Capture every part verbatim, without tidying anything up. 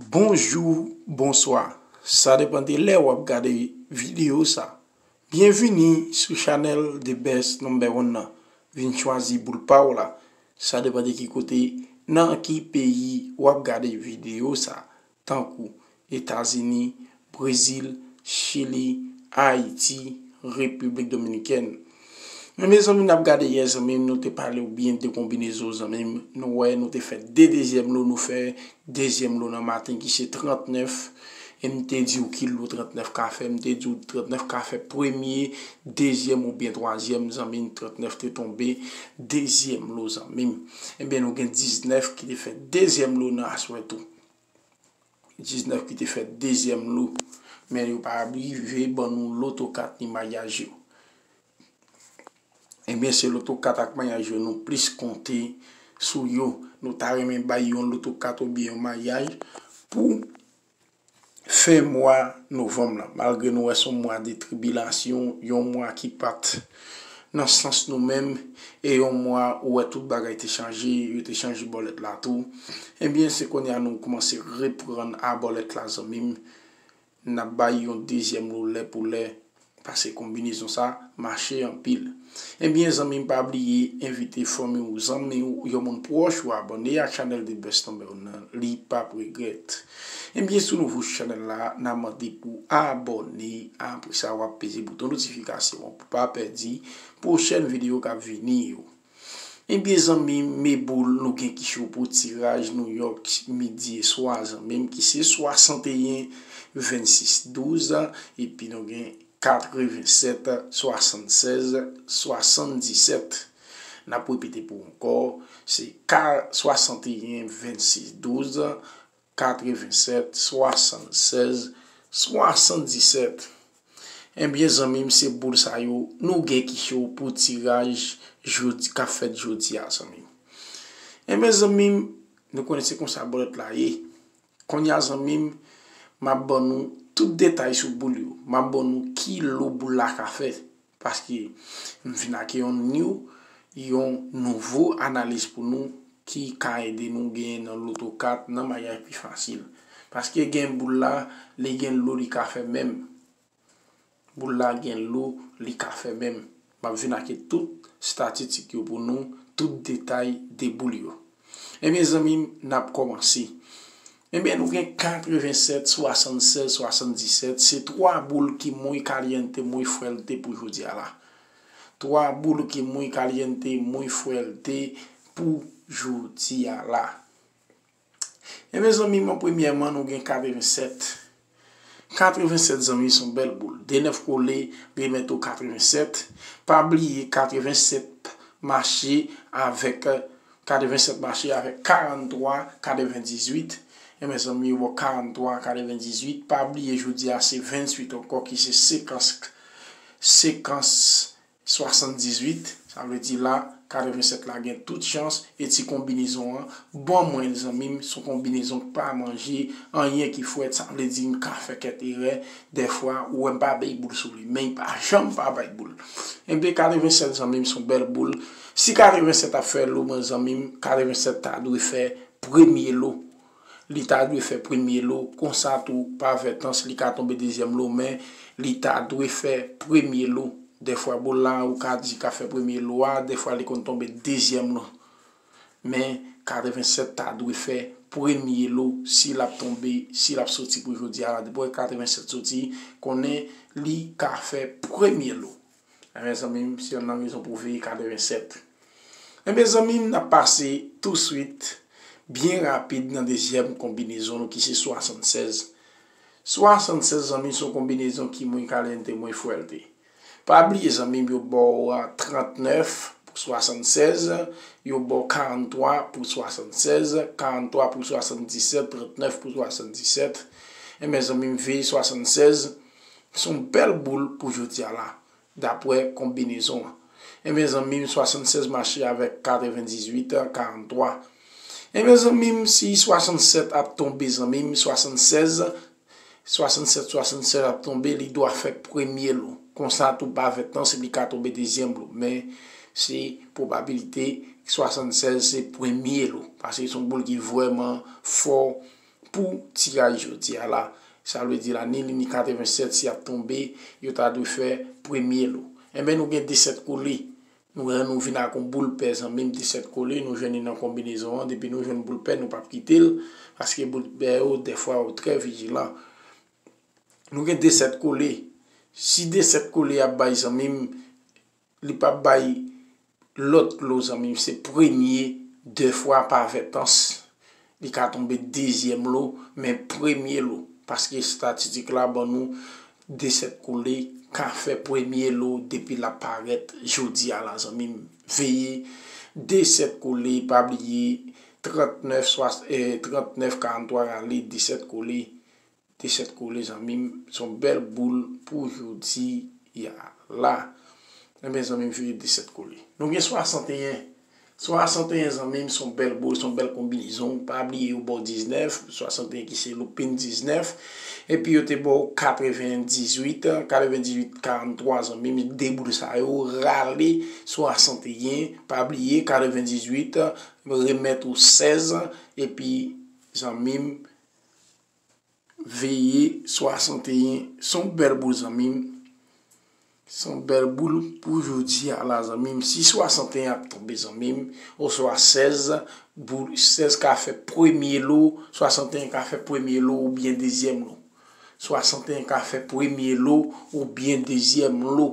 Bonjou, bonswa. Sa depann de lè w ap gade videyo sa. Byenvini sou chanèl The Best Number One nan. Vin chwazi boul pa w la. Sa depann de ki kote, nan ki peyi w ap gade videyo sa. Tankou Etazini, Brezil, Chili, Ayiti, Repiblik Dominikèn. Men mezanmi, n ap gade yè, zanmi m, nou te pale w byen de konbinezon, zanmi m. Nou wè, nou te fè de dezyèm lo, nou fè dezyèm lo nan maten ki se trannèf. E m te di w ki lo trannèf ka fè, m te di w trannèf ka fè premye, dezyèm oubyen twazyèm, zanmi m, trannèf te tonbe dezyèm lo, zanmi m. Ebyen, nou gen diznèf ki te fè dezyèm lo nan aswè tou. Diznèf ki te fè dezyèm lo, men yo pa rive ban nou loto kat ni mayaj yo. Ebyen, se loto kat ak mayaj yo nou plis konte sou yo. Nou ta renmen bay yon loto kat oubyen yon mayaj pou fen mwa novanm lan. Malgre nou wè se yon mwa de tribilasyon, yon mwa ki pa t nan sans nou menm, e yon mwa ou wè tout bagay te chanje, yo te chanje bòlèt la tou. Ebyen, se kounye a nou kòmanse reprann a bòlèt la, zanmi m. N ap bay yon dezyèm lo lè pou lè, paske konbinezon sa mache anpil. Ebyen, zanmi m, pa bliye envite fanmi w, zanmi w, yon moun pwòch ou abòne ak chanèl The Best Number One nan, li p ap regrèt. Ebyen, si w nouvo sou chanèl la, n ap mande pou abòne, apre sa w ap peze bouton notifikasyon an pou pa pèdi pwochèn videyo k ap vini yo. Ebyen, zanmi m, men boul nou gen ki cho pou tiraj New York midi e swa, zanmi m, ki se swasanteyen vennsis douz, epi nou gen katrevensèt swasannsèz swasanndisèt. N ap repete pou w ankò, se ka swasanteyen vennsis douz, katrevensèt swasannsèz swasanndisèt. Ebyen, zanmi m, se boul sa yo nou gen ki cho pou tiraj jodi, k ap fèt jodi a, zanmi m. Ebyen, zanmi m, nou konnen se konsa bòlèt la ye. Kounye a, zanmi m, m ap ban nou tout detay sou boul yo. M ap ban nou ki lo boul la ka fè. Paske m vin ak yon new, yon nouvo analiz pou nou ki ka ede nou genyen nan loto kat, nan mayaj pi fasil. Paske gen boul la, li gen lo li ka fè menm. Boul la gen lo li ka fè menm. M ap vin ak tout estatistik yo pou nou, tout detay de boul yo. Ebyen, zanmi m, n ap kòmanse. Ebyen, nou gen katrevensèt swasannsèz swasanndisèt, se twa boul ki muy caliente, muy fuerte pou jodi a la. Twa boul ki muy caliente, muy fuerte pou jodi a la. Ebyen, zanmi m, premyèman, nou gen katrevensèt. Katrevensèt, zanmi, se yon bèl boul. De nèf kole, remèt ou katrevensèt. Pa bliye, katrevensèt mache avèk, katrevensèt mache avèk karanntwa katrevendizuit. Ebyen, zanmi, yo ba w karanntwa katrevendizuit. Pa bliye, jodi a, se venntuit ankò ki se sekans, sekans swasanndizuit, sa vle di la, katrevensèt la gen tout chans, e ti konbinezon an, ban mwen l, zanmi m, se yon konbinezon k pa manje anyen ki frèt, sa vle di m ka fè kèk erè, dèfwa, ou wè m pa bay boul sou li, men li pa janm pa bay boul. Ebyen, katrevensèt, zanmi m, se yon bèl boul. Si katrevensèt ap fè lo, mwen, zanmi m, katrevensèt ta dwe fè premye lo. Li ta dwe fè premye lo, konsa tou, pa vètans, li ka tonbe dezyèm lo, men li ta dwe fè premye lo. Dèfwa, boul la, ou ka di ka fè premye lo a, dèfwa, li konn tonbe dezyèm lo. Men, katrevensèt ta dwe fè premye lo, si l ap tonbe, si l ap soti pou jodi a la. Depi katrevensèt soti, konnen li ka fè premye lo. Ebyen, zanmi m, se youn nan rezon pou veye katrevensèt. Ebyen, zanmi m, n ap pase touswit, byen rapid, nan dezyèm konbinezon nou ki se swasannsèz. Swasannsèz, zanmi, se yon konbinezon ki muy caliente, muy fuerte. Pa bliye, zanmi m, yo ba w trannèf pou swasannsèz, yo ba w karanntwa pou swasannsèz, karanntwa pou swasanndisèt, trannèf pou swasanndisèt. Ebyen, zanmi m, veye swasannsèz, se yon bèl boul pou jodi a la. Daprè konbinezon an. Ebyen, zanmi m, swasannsèz mache avèk katrevendizwit, karanntwa. Ebyen, zanmi m, si swasannsèt ap tonbe, zanmi m, swasannsèz, swasannsèt, swasannsèz ap tonbe, li dwa fè premye lo. Konsa tou pa vètans, li ka tonbe dezyèm lo. Men, se pwobabilite swasannsèz se premye lo. Paske se yon boul ki vrèman fò, pou tiraj jodi a la. Sa vle di la, ni li ni katrevensèt, si y ap tonbe, yo ta dwe fè premye lo. Enben, nou gen de sèt kole. Nou wè, nou vin ak yon boul pè, zanmi m, de sèt kole, nou jwenn li nan konbinezon an. Depi nou jwenn boul pè, nou p ap kite l, paske boul pè yo, dèfwa, yo trè vijilan. Nou gen de sèt kole. Si de sèt kole ap bay, zanmi m, li p ap bay lòt lo, zanmi m, se premye, dèfwa pa vètans. Li ka tonbe dezyèm lo, men premye lo. Paske estatistik la ban nou de sèt kole ka fè premye lo depi l ap parèt jodi a la, zanmi m. Veye de sèt kole, pa bliye trannèf, swa, eh, trannèf, karanntwa rale, de sèt kole. De sèt kole, zanmi m, se yon bèl boul pou jodi a la. Enben, zanmi m, veye de sèt kole. Nou gen swasanteyen. Swasanteyen, zanmi m, se yon bèl boul, se yon bèl konbinezon. Pa bliye yo ba w diznèf, swasanteyen ki se loupin diznèf. Epi yo te ba w katrevendizuit, katrevendizuit karanntwa, zanmi m, de boul sa yo rale swasanteyen. Pa bliye, katrevendizuit remèt ou sèz, epi, zanmi m, veye swasanteyen, se yon bèl boul, zanmi m. Se yon bèl boul pou jodi a la, zanmi m. Si swasanteyen ap tonbe, zanmi m, oswa sèz, boul, sèz ka fè premye lo, swasanteyen ka fè premye lo oubyen dezyèm lo. Swasanteyen ka fè premye lo oubyen dezyèm lo.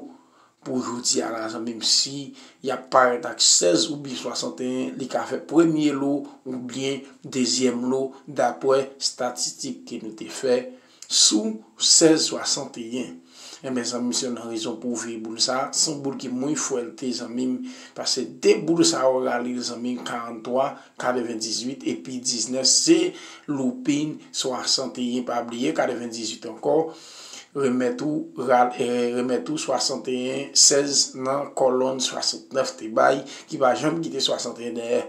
Pou jodi a la, zanmi m, si y ap parèt ak sèz oubyen swasanteyen, li ka fè premye lo oubyen dezyèm lo, dapre estatistik ke nou te fè sou sèz swasanteyen. Enben, zanmi m, se youn nan rezon pou w veye boul sa. Se yon boul ki mwen fwèlte, zanmi m, paske de boul sa yo rale, zanmi m, karanntwa, katrevendizuit, epi diznèf, se loupin swasanteyen. Pa bliye, katrevendizuit ankò, remèt ou, ral-, eh, remèt ou swasanteyen, sèz nan kòlòn swasantnèf te bay, ki pa janm kite swasanteyen dèyè.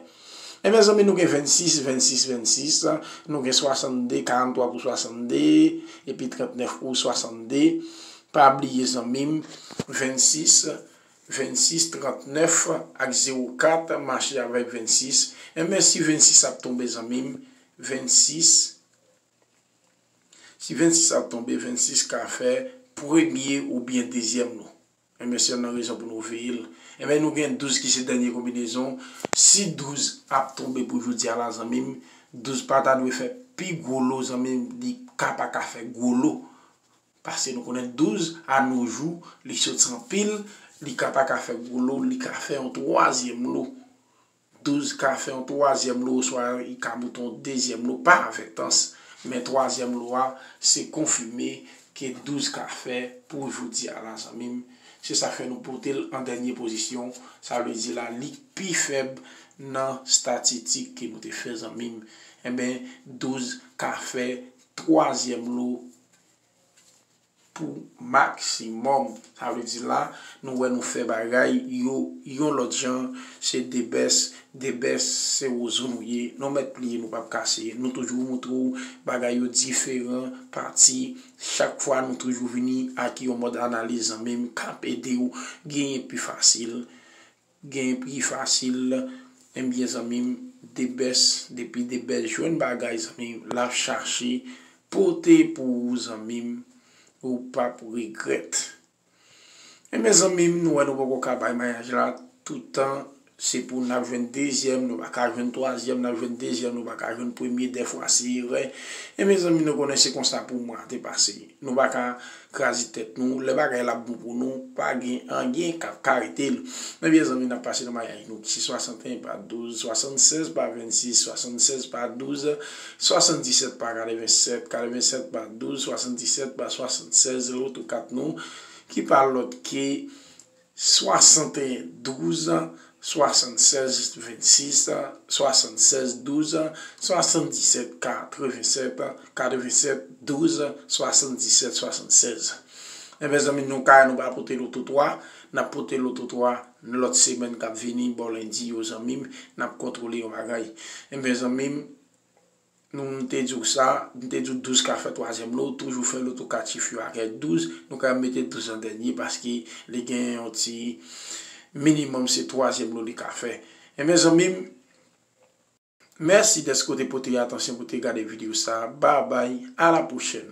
Enben, zanmi, nou gen vennsis, vennsis, vennsis, nou gen swasannde, karanntwa pou swasannde, epi trannèf pou swasannde. Pa bliye, zanmi m, vennsis, vennsis, trannèf ak zewo kat mache avèk vennsis. Enben, si vennsis ap tonbe, zanmi m, vennsis, si vennsis ap tonbe, vennsis ka fè premye oubyen dezyèm lo. Enben, se youn nan rezon pou nou veye l. Enben, nou gen douz ki se dènye konbinezon. Si douz ap tonbe pou jodi a la, zanmi m, douz pa ta dwe fè pi gwo lo, zanmi m, li ka pa ka fè gwo lo. Paske nou konnen douz, a no jou, li soti anpil, li ka pa ka fè gwo lo, li ka fè yon twazyèm lo. Douz ka fè yon twazyèm lo, oswa li ka moute yon dezyèm lo pa avètans. Men twazyèm lo a, se konfime ke douz ka fè pou jodi a la, zanmi m. Se sa fè nou pote l an dènye pozisyon. Sa vle di la, li pi fèb nan estatistik ke nou te fè, zanmi m. Enben, douz ka fè twazyèm lo pou maksimòm. Sa vle di la, nou wè nou fè bagay yo yon lòt jan, se de bès, de bès, se wozo nou ye, nou mèt pliye, nou p ap kase, nou toujou moutre w bagay yo diferan, pati, chak fwa nou toujou vini ak yon mòd analiz, zanmi m, k ap ede w genyen pi fasil. Gen pi fasil, enben, zanmi m, de bès, depi de bès jwenn bagay, zanmi m, l ap chache pote pou ou, zanmi m, ou p ap regrèt. Enben, zanmi m, nou wè nou poko ka bay mayaj la toutan, se pou n ap jwenn dezyèm, nou pa ka jwenn twazyèm, n ap jwenn dezyèm, nou pa ka jwenn premye, dèfwa se erè. Enben, zanmi, nou konnen se konsa pou mwa te pase. Nou pa ka kraze tèt nou. Lè bagay la bon pou nou, pa gen anyen k ap ka rete l. Ebyen, zanmi, n ap pase nan mayaj nou, ki se swasanteyen pa douz, swasannsèz pa vennsis, swasannsèz pa douz, swasanndisèt pa katrevensèt, katrevensèt pa douz, swasanndisèt pa swasannsèz, loto kat nou, ki pa lòt ke swasanteyen douz, swasannsèz vennsis, swasannsèz douz, swasanndisèt katrevensèt, katrevensèt douz, swasanndisèt swasannsèz. Enben, zanmi, nou ka, nou pa pote loto twa, n ap pote loto twa lòt semèn k ap vini, bò lendi yo, zanmi m, n ap kontwole yon bagay. Enben, zanmi m, nou, m te di w sa, m te di w douz ka fè twazyèm lo, toujou fè loto kat chif yo avèk douz, nou ka mete douz an dènye, paske li gen yon ti minimòm, se twazyèm lo li ka fè. Enben, zanmi m, Mèsi dèske w te pote atansyon pou te gade videyo sa a. Babay, a la pwochèn.